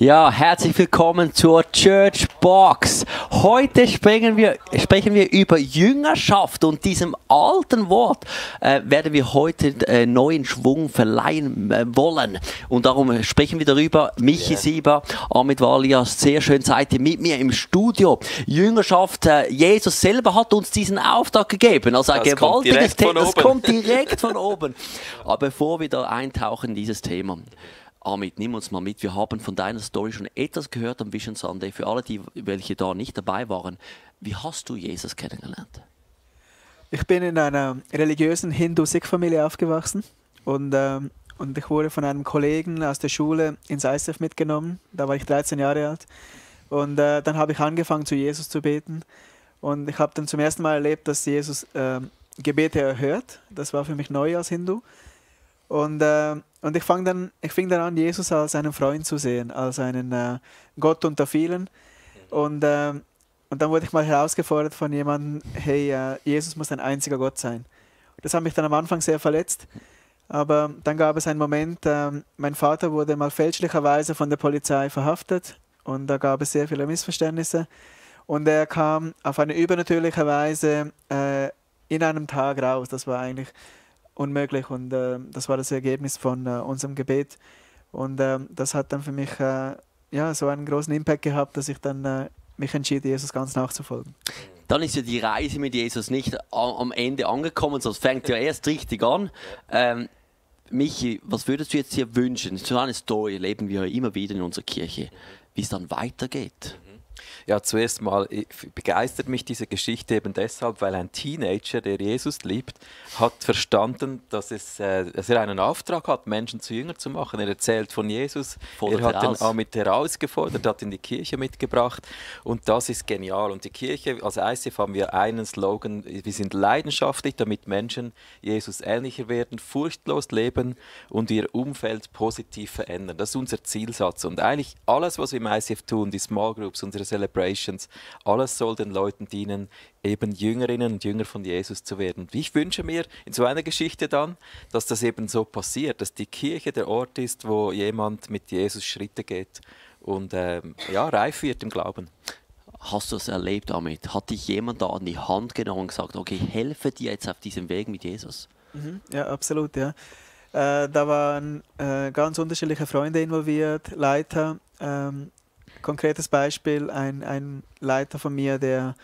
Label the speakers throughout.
Speaker 1: Ja, herzlich willkommen zur Church Box. Heute sprechen wir über Jüngerschaft und diesem alten Wort werden wir heute neuen Schwung verleihen wollen. Und darum sprechen wir darüber. Michi Sieber, Amit Valias, sehr schön seid ihr mit mir im Studio. Jüngerschaft, Jesus selber hat uns diesen Auftrag gegeben. Also ein gewaltiges Thema, das kommt direkt von oben. Aber bevor wir da eintauchen in dieses Thema, Amit, nimm uns mal mit. Wir haben von deiner Story schon etwas gehört am Vision Sunday. Für alle, welche da nicht dabei waren, wie hast du Jesus kennengelernt?
Speaker 2: Ich bin in einer religiösen Hindu-Sikh-Familie aufgewachsen und ich wurde von einem Kollegen aus der Schule ins ICF mitgenommen. Da war ich 13 Jahre alt. Und dann habe ich angefangen, zu Jesus zu beten. Und ich habe dann zum ersten Mal erlebt, dass Jesus Gebete erhört. Das war für mich neu als Hindu. Und ich fing dann an, Jesus als einen Freund zu sehen, als einen Gott unter vielen. Und dann wurde ich mal herausgefordert von jemandem, hey, Jesus muss ein einziger Gott sein. Das hat mich dann am Anfang sehr verletzt. Aber dann gab es einen Moment, mein Vater wurde mal fälschlicherweise von der Polizei verhaftet. Und da gab es sehr viele Missverständnisse. Und er kam auf eine übernatürliche Weise in einem Tag raus. Das war eigentlich unmöglich und das war das Ergebnis von unserem Gebet und das hat dann für mich so einen großen Impact gehabt, dass ich dann mich entschied, Jesus ganz nachzufolgen.
Speaker 1: Dann ist ja die Reise mit Jesus nicht am Ende angekommen, sondern es fängt ja erst richtig an. Michi, was würdest du jetzt hier wünschen? So eine Story erleben wir ja immer wieder in unserer Kirche, wie es dann weitergeht.
Speaker 3: Ja, zuerst mal begeistert mich diese Geschichte eben deshalb, weil ein Teenager, der Jesus liebt, hat verstanden, dass er einen Auftrag hat, Menschen zu Jünger zu machen. Er erzählt von Jesus, er hat ihn auch mit herausgefordert, hat in die Kirche mitgebracht und das ist genial. Und die Kirche, als ICF haben wir einen Slogan, wir sind leidenschaftlich, damit Menschen Jesus ähnlicher werden, furchtlos leben und ihr Umfeld positiv verändern. Das ist unser Zielsatz und eigentlich alles, was wir im ICF tun, die Small Groups, unsere Celebrations, alles soll den Leuten dienen, eben Jüngerinnen und Jünger von Jesus zu werden. Ich wünsche mir in so einer Geschichte dann, dass das eben so passiert, dass die Kirche der Ort ist, wo jemand mit Jesus Schritte geht und reif wird im Glauben.
Speaker 1: Hast du es erlebt damit? Hat dich jemand da an die Hand genommen und gesagt, okay, helfe dir jetzt auf diesem Weg mit Jesus?
Speaker 2: Ja, absolut, ja. Da waren ganz unterschiedliche Freunde involviert, Leiter. Konkretes Beispiel, ein Leiter von mir, der,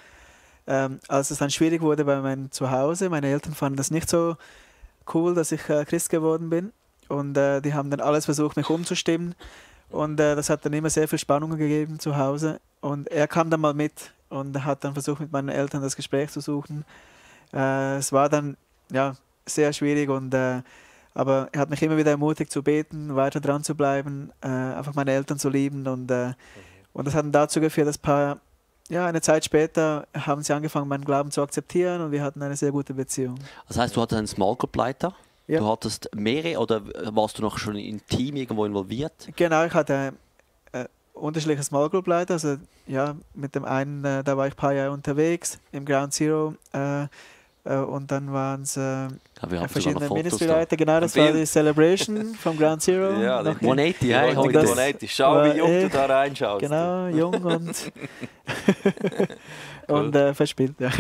Speaker 2: als es dann schwierig wurde bei meinem Zuhause, meine Eltern fanden das nicht so cool, dass ich Christ geworden bin und die haben dann alles versucht, mich umzustimmen und das hat dann immer sehr viel Spannungen gegeben zu Hause und er kam dann mal mit und hat dann versucht, mit meinen Eltern das Gespräch zu suchen. Es war dann sehr schwierig aber er hat mich immer wieder ermutigt zu beten, weiter dran zu bleiben, einfach meine Eltern zu lieben und das hat dann dazu geführt, dass eine Zeit später haben sie angefangen, meinen Glauben zu akzeptieren und wir hatten eine sehr gute Beziehung.
Speaker 1: Das heißt, du hattest einen Small Group Leiter? Ja. Du hattest mehrere oder warst du noch schon im Team irgendwo involviert?
Speaker 2: Genau, ich hatte unterschiedliche Small Group Leiter, also mit dem einen, da war ich ein paar Jahre unterwegs im Ground Zero. Und dann waren es verschiedene Ministry-Leiter. Genau, das war die Celebration vom Ground Zero.
Speaker 3: Ja,
Speaker 1: 180,
Speaker 3: heute 180. Schau, wie jung du da reinschaust.
Speaker 2: Genau, jung und verspielt. Ja.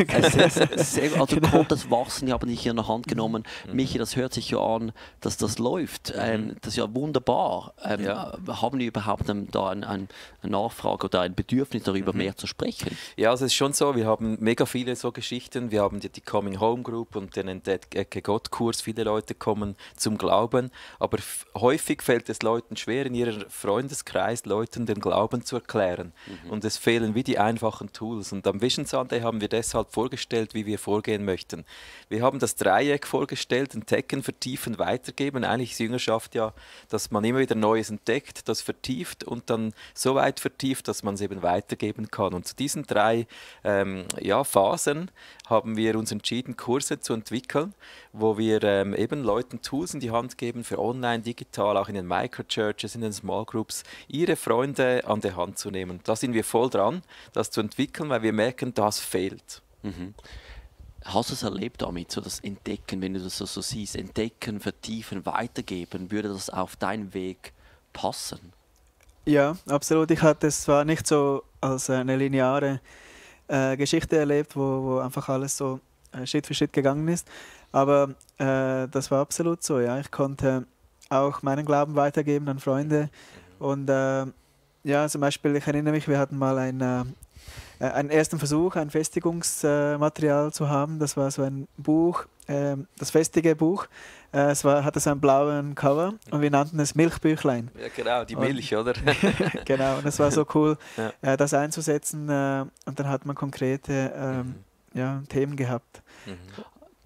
Speaker 1: Also konntest wachsen, die haben dich hier in der Hand genommen. Michi, das hört sich ja an, dass das läuft. Das ist ja wunderbar. Haben die überhaupt da eine Nachfrage oder ein Bedürfnis darüber mehr zu sprechen?
Speaker 3: Ja, also es ist schon so, wir haben mega viele so Geschichten. Wir haben die Coming Home Group und den Entdecke Gott Kurs. Viele Leute kommen zum Glauben, aber häufig fällt es Leuten schwer, in ihrem Freundeskreis Leuten den Glauben zu erklären. Und es fehlen wie die einfachen Tools. Und am Vision Sunday haben wir deshalb vorgestellt, wie wir vorgehen möchten. Wir haben das Dreieck vorgestellt, entdecken, vertiefen, weitergeben. Eigentlich ist Jüngerschaft ja, dass man immer wieder Neues entdeckt, das vertieft und dann so weit vertieft, dass man es eben weitergeben kann. Und zu diesen drei Phasen haben wir uns entschieden, Kurse zu entwickeln, wo wir eben Leuten Tools in die Hand geben für online, digital, auch in den Microchurches, in den Small Groups, ihre Freunde an die Hand zu nehmen. Da sind wir voll dran, das zu entwickeln, weil wir merken, das fehlt.
Speaker 1: Hast du es erlebt damit, so das Entdecken, wenn du das so siehst, Entdecken, vertiefen, weitergeben, würde das auf deinen Weg passen?
Speaker 2: Ja, absolut. Ich hatte es zwar nicht so als eine lineare Geschichte erlebt, wo einfach alles so Schritt für Schritt gegangen ist, aber das war absolut so. Ja, ich konnte auch meinen Glauben weitergeben an Freunde und ja, zum Beispiel, ich erinnere mich, wir hatten mal einen ersten Versuch, ein Festigungsmaterial zu haben. Das war so ein Buch, das festige Buch. Hatte so einen blauen Cover und wir nannten es Milchbüchlein.
Speaker 3: Ja, genau, die Milch, oder?
Speaker 2: Genau, und es war so cool,
Speaker 3: Ja.
Speaker 2: das einzusetzen und dann hat man konkrete ja, Themen gehabt.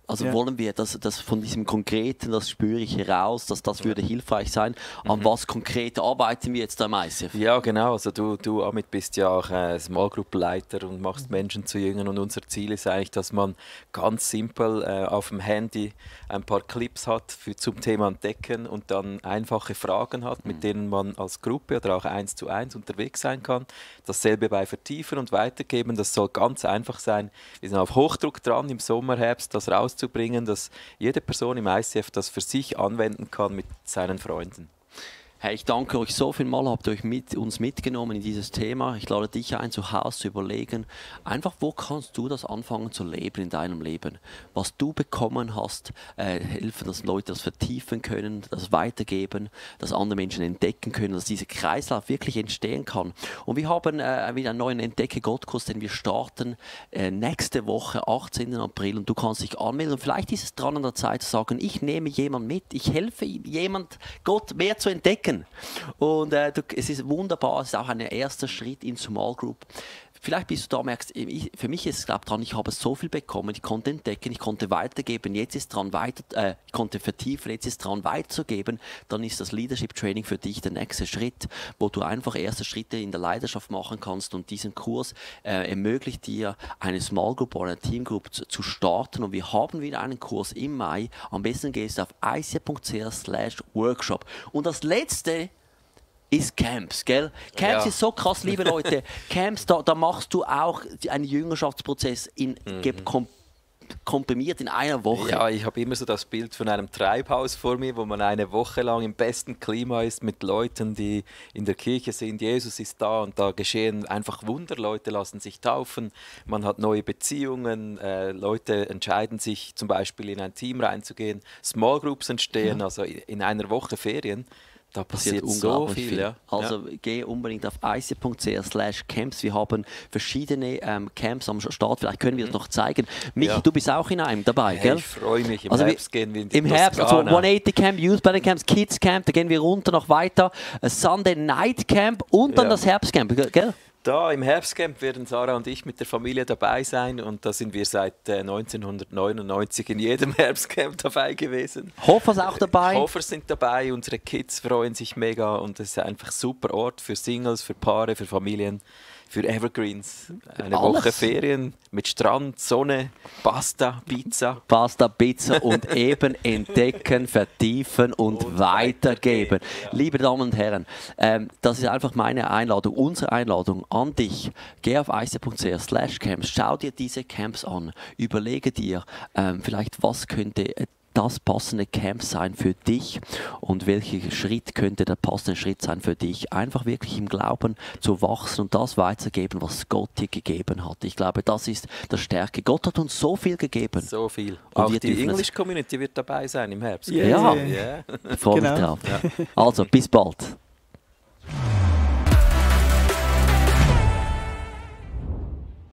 Speaker 1: Also
Speaker 2: Ja.
Speaker 1: wollen wir, dass von diesem Konkreten, das spüre ich heraus, dass das würde hilfreich sein. An was konkret arbeiten wir jetzt da im ICF?
Speaker 3: Ja, genau. Also du Amit, bist ja auch Small Group Leiter und machst Menschen zu Jüngern. Und unser Ziel ist eigentlich, dass man ganz simpel auf dem Handy ein paar Clips hat zum Thema Entdecken und dann einfache Fragen hat, mit denen man als Gruppe oder auch 1:1 unterwegs sein kann. Dasselbe bei Vertiefen und Weitergeben. Das soll ganz einfach sein. Wir sind auf Hochdruck dran, im Sommer, Herbst das rauszubringen, dass jede Person im ICF das für sich anwenden kann mit seinen Freunden.
Speaker 1: Hey, ich danke euch so viel mal, habt ihr euch uns mitgenommen in dieses Thema. Ich lade dich ein, zu Hause zu überlegen, einfach wo kannst du das anfangen zu leben in deinem Leben. Was du bekommen hast, helfen, dass Leute das vertiefen können, das weitergeben, dass andere Menschen entdecken können, dass dieser Kreislauf wirklich entstehen kann. Und wir haben wieder einen neuen Entdecke-Gott-Kurs, den wir starten nächste Woche, 18. April. Und du kannst dich anmelden. Und vielleicht ist es dran an der Zeit zu sagen, ich nehme jemanden mit, ich helfe jemand, Gott mehr zu entdecken. Und es ist wunderbar, es ist auch ein erster Schritt in Small Group. Vielleicht bist du da, merkst, für mich ist es glaube dran, ich habe so viel bekommen, ich konnte entdecken, ich konnte weitergeben, jetzt ist dran ich konnte vertiefen, jetzt ist dran weiterzugeben, dann ist das Leadership Training für dich der nächste Schritt, wo du einfach erste Schritte in der Leidenschaft machen kannst und diesen Kurs ermöglicht dir, eine Small Group oder eine Team Group zu starten und wir haben wieder einen Kurs im Mai, am besten gehst du auf icf.ch/workshop und das letzte ist Camps, gell? Camps
Speaker 3: Ja.
Speaker 1: ist so krass, liebe Leute. Camps, da machst du auch einen Jüngerschaftsprozess komprimiert in einer Woche.
Speaker 3: Ja, ich habe immer so das Bild von einem Treibhaus vor mir, wo man eine Woche lang im besten Klima ist mit Leuten, die in der Kirche sind. Jesus ist da und da geschehen einfach Wunder. Leute lassen sich taufen, man hat neue Beziehungen, Leute entscheiden sich zum Beispiel in ein Team reinzugehen, Small Groups entstehen, also in einer Woche Ferien. Da passiert so viel. Ja.
Speaker 1: Also geh unbedingt auf icf.ch/camps. Wir haben verschiedene Camps am Start. Vielleicht können wir das noch zeigen. Michi, du bist auch in einem dabei,
Speaker 3: Hey,
Speaker 1: gell?
Speaker 3: ich freue mich. Im
Speaker 1: Also
Speaker 3: Herbst gehen wir in die
Speaker 1: Im Herbst, also
Speaker 3: Toskana.
Speaker 1: 180 Camp, Youth Planning Camps, Kids Camp, da gehen wir runter noch weiter. Sunday Night Camp und dann
Speaker 3: Ja.
Speaker 1: das Herbstcamp, gell?
Speaker 3: Da im Herbstcamp werden Sarah und ich mit der Familie dabei sein und da sind wir seit 1999 in jedem Herbstcamp dabei gewesen.
Speaker 1: Hoffers auch dabei.
Speaker 3: Hoffers sind dabei, unsere Kids freuen sich mega und es ist einfach ein super Ort für Singles, für Paare, für Familien, für Evergreens. Eine
Speaker 1: Alles.
Speaker 3: Woche Ferien mit Strand, Sonne, Pasta, Pizza.
Speaker 1: Pasta, Pizza und eben entdecken, vertiefen und weitergeben. Liebe Damen und Herren, das ist einfach meine Einladung, unsere Einladung an dich. Geh auf icf.ch/camps, schau dir diese Camps an, überlege dir vielleicht, was könnte das passende Camp sein für dich und welcher Schritt könnte der passende Schritt sein für dich. Einfach wirklich im Glauben zu wachsen und das weiterzugeben, was Gott dir gegeben hat. Ich glaube, das ist das Stärke. Gott hat uns so viel gegeben.
Speaker 3: So viel.
Speaker 1: Und
Speaker 3: Auch
Speaker 1: wir
Speaker 3: die
Speaker 1: dürfen es-
Speaker 3: English Community wird dabei sein im Herbst.
Speaker 2: Yeah.
Speaker 1: Ja.
Speaker 3: Ja.
Speaker 1: Ich freue mich
Speaker 2: Genau.
Speaker 1: drauf. Also, bis bald.